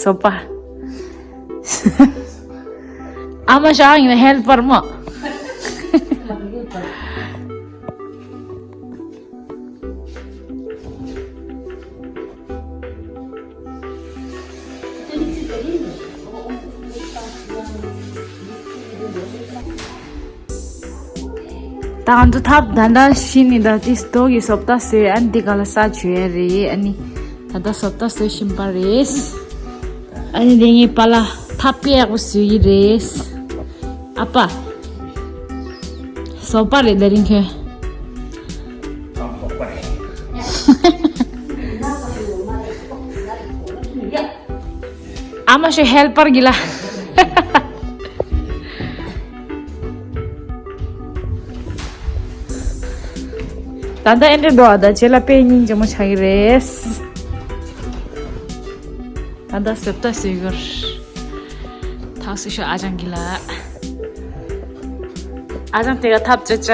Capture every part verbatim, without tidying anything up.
བཟོ་པ། ཨ་མ་ཤོག་ཡིན་ན་ཧེལ་པར་མོ། ད་ང་ཚོ་ཐབ་ད་ལྟ་ཤི་ནི་ད་ཏིས་རྡོ་གི་བཟོ་ལྟ་བཟོས། ཨ་ནི་འདི་ག་ལ་ས་བྱོས་ཡ་རེད། ཨ་ནི་ད་ལྟ་བཟོ་ལྟ་བཟོས་བཞིན་པ་རེད། ཨ་ནི་དེ་ངའི་པཱ་ལགས་ཐབ་དཔེ་ཡག་པོ་བཟོས་ཀྱི་རེད། ཨ་ཕ། བཟོ་པ་རེད་དེ་རིང་ཁྱོད། ཨ་མ་ཤོག་ཧེལ་པར་གྱི་ལ། ད་ལྟ་ཨེ་འདྲ་འདུག་ཨ། ད་ཁྱེད་ལ་དཔེ་སྙིང་རྗེ་མོ་ཆགས་ཀྱི་རེད། ད་ལྟ་བཟོ་ལྟ་བཟོས་ཡོད། ཐག་སུ་ཤོག་ཨ་ཅང་གི་ལ། ཨ་ཅང་དེ་ག་ཐབ་ཅ་ཅ།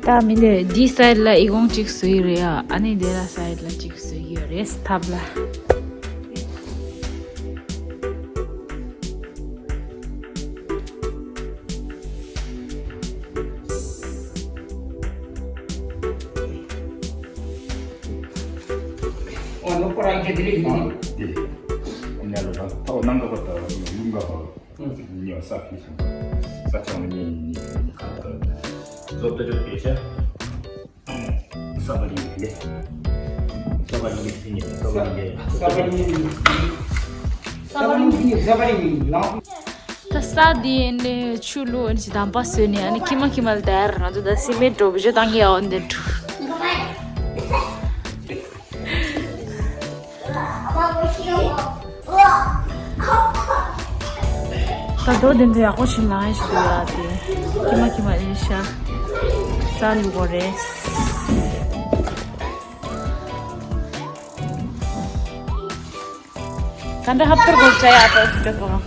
ད་མི་འདི་འདི་སའིཌ་ལ་ཨི་ཁུང་གཅིག་བཟོས་ཡོད་རེད་ཡ། ཨ་ནི་དེ་ལ་སའིཌ་ལ་གཅིག་བཟོས་ཡོད་རེད་ཐབ་ལ། ཨོ་ནོ་པོ་ར་ཡི་ཅེ་དེ་ལེགས་མང་། དེ་ཨོ་ཉ་ལོ་ད་ཐོག་ནང་ག་པ་ད་ཡུང་ག་པ་ཉོ་ས་ཕི་ཆང་ས་ཆང་ནི་ནི་ནི་ཁ་ད་ཟོ་ད་ཅོ་པེ་ཆ་ས་པ་རི་ལེ། ས་པ་རི་ལེ་ནི་ས་པ་རི་ལེ། ས་པ་རི་ལེ། ས་པ་རི་ལེ། ས་པ་རི་ལེ། ད་ས་དེ་ནས་ཆུ་བླུགས་ཨ་ནི་ཅི་དམ་པ་བཟོས་ནས་ཨ་ནི་ཁྱི་མ་ཁྱི་མ་ལ་དར་ང་ཚོ་ད་སི་མེད་འགྲོ་བཞི་བཏང་གི་ཡ་འོ་འདི་འགྲོ། ད་རྡོ་འདི་ཚོ་ཡག་པོ་ཞིག་ལངས་ཞིག་འདུག་ཡ། དེ་ཁྱི་མ་ཁྱི་མ་ཨེ་ཤ་ས་བླུགས་པ་རེད། ད་འདྲ་ཧབ་ཐུར་གོ་ཅ་ཡ་ཏོ་ཅ་གོ།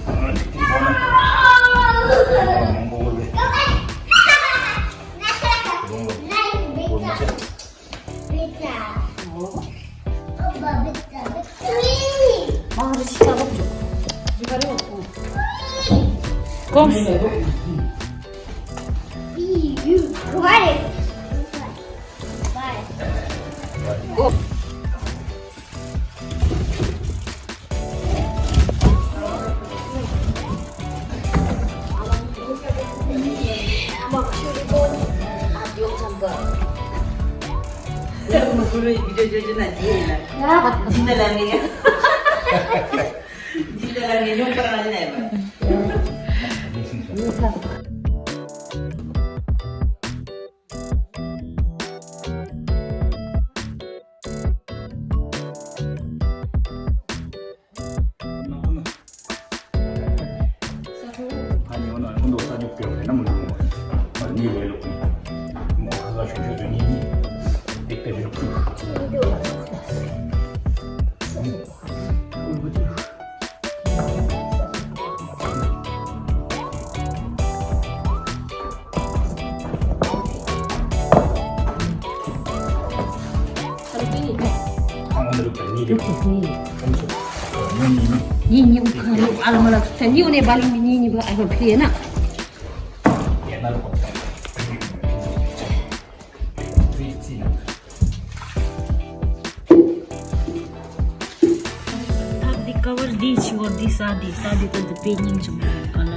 ཐབ་འདི་ཀ་བར་འདི་ཕྱི་བོ་འདི་ས་འདི་ས་འདི་ད་འདི་དཔེ་སྙིང་རྗེ་མོ་ཡོད་ཀ་ལ།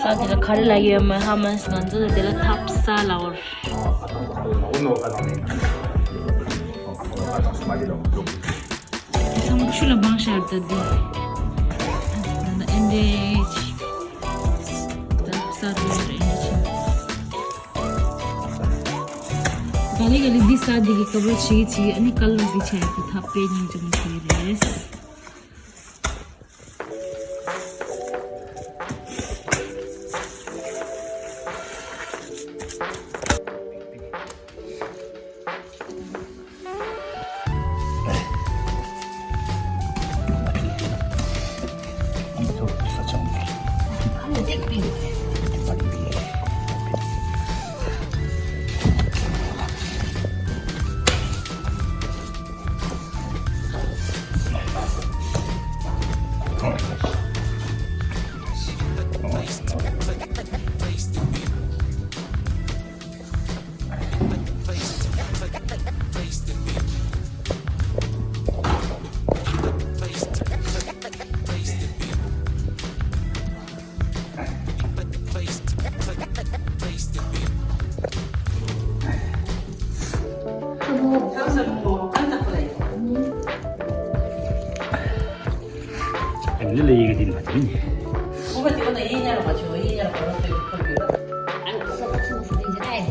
ས་འདི་ལ་ག་རེ་ལ་ཡོད་མ་ཧ་མ་ང་ཚོ་ལ་འདི་ལ་ཐབ་ས་ལ་བར། ཚང་མ་ཆུ་ལ་སྦང་ཤར་ད་འདི། ད་ཨེ་འདྲས་ཅི། ད་ས་འདི་ལ་ཨེ་འདྲས་ཅི། ག་ལེ་ག་ལེ་འདི་ས་འདི་གི་ཀ་བར་བྱེད་ཀྱི་བྱེད་ཀྱི་ཨ་ནི་ཀ་ལོ་འདི་ཆ་ཡག་གི་ཐབ་དཔེ་སྙིང་རྗེ་མོ་བྱེད་རེད། ཁོ་དེ་བ་ན་ཡིན་ཉར་མ་བྱུང་ཡིན་ཉར་གོ་རོ་ཐོས་ཐོས་ཡོད། ཨ་ཁོ་ས་ཁོ་ས་ཁོ་ས་ཨེ།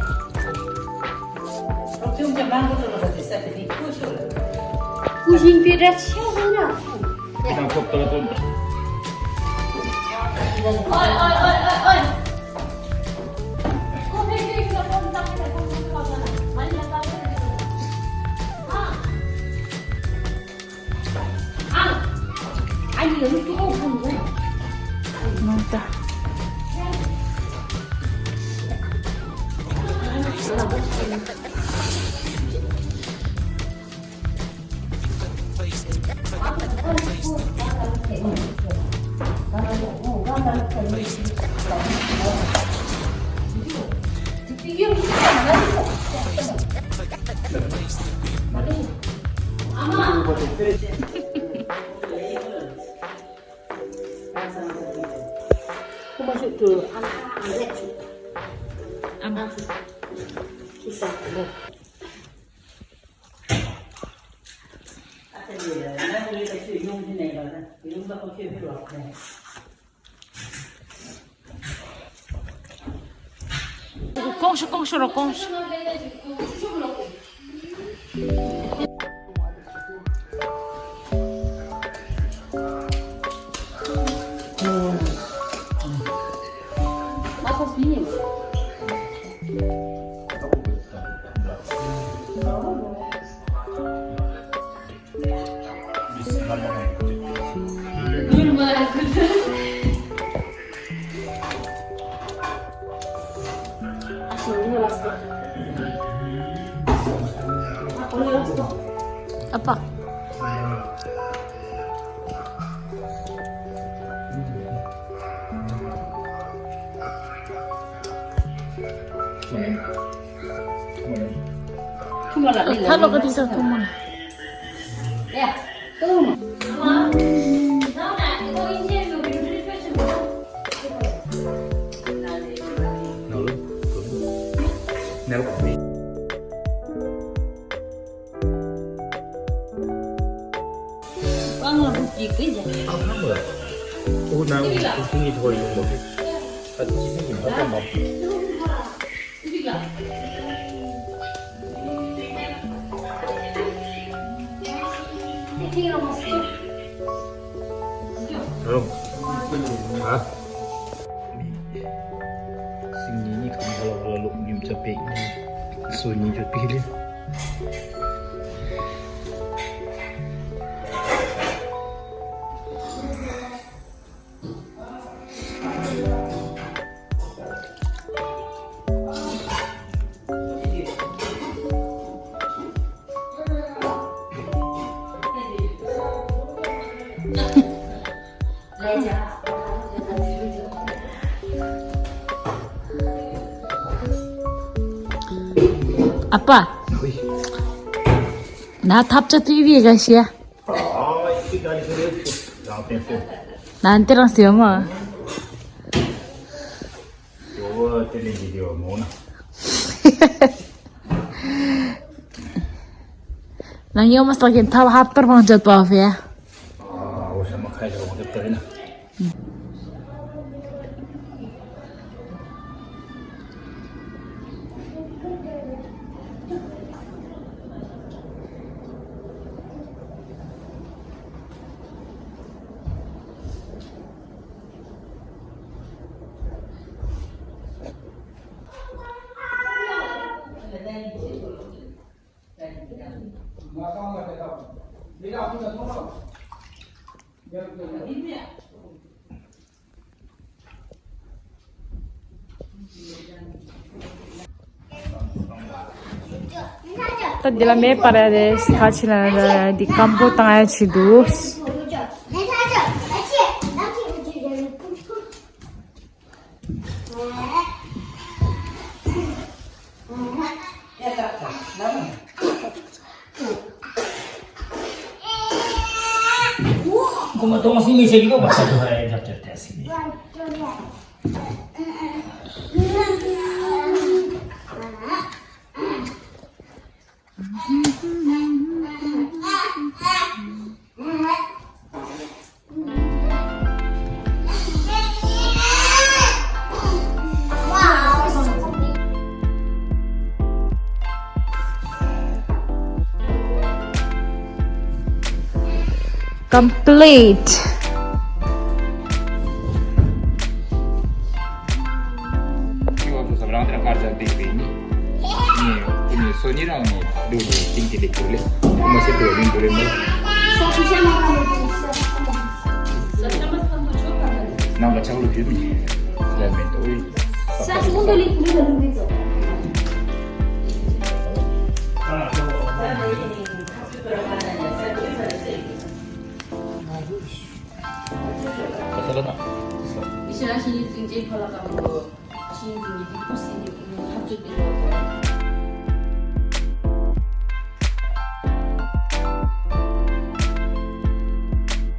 ཁོ་ཐོས་ཀྱང་མང་པོ་ཐོས་ལ་དེ་ས་དེ་ནི་ཁོ་ཤོར་ལ། ཁོ་ཞིང་པའི་སྒྲ་ཆེ་བ་ན། དང་ཁོ་ཏོ་ཏོ། ཨོ་ཨོ་ཨོ་ཨོ་ཨོ། ཀོང་ཤོ་ཀོང་ཤོ་རོ་ཀོང་ཤོ། ཨ་ཕ། ཁ་ལོ་ག་དེ་ཚོ་ཐུང་མོ་ན། སིང་ཉི་ཉི་གང་ག་ལ་བ་ལ་ལོག་ཉིམ་ཆ་པེ་སོ་ཉིན་ཆ་པེ་ལེ། ཨ་ཕ། ན་ཐབས་ཆ་ཏི་བི་ག་ཤེ། ནན་ཏེ་རང་སེ་མ། ན་ཉོ་མ་སྟག་གི་ཐབས་ཧབ་པར་བང་ཆད་པ་ཕེ། ད་འདི་ལ་མེ་སྤར་ཡ་རེད། ད་ཕྱི་ལ་འདི་སྐམ་པོ་བཏང་ཡ་བྱེད་འདུག Complete. ཁྱེད་ཚོ་ཚང་མ་རང་དེ་ལ་ཁར་ཅང་སྟེགས་པའི་ནི། ངས་ཁོ་ནི་སོ་ནི་རང་ནི་འགྲོ་དེ་ཏིང་ཏིང་ལེགས་འགྲོ་ལེ། ཁོ་མ་ཤེས་འགྲོ་ཡིན་འགྲོ་ལེ་མོ། ནང་ལ་ཆག་ལུགས་ཡོད་མི་ལ་མེད་དོ། ཨོའི།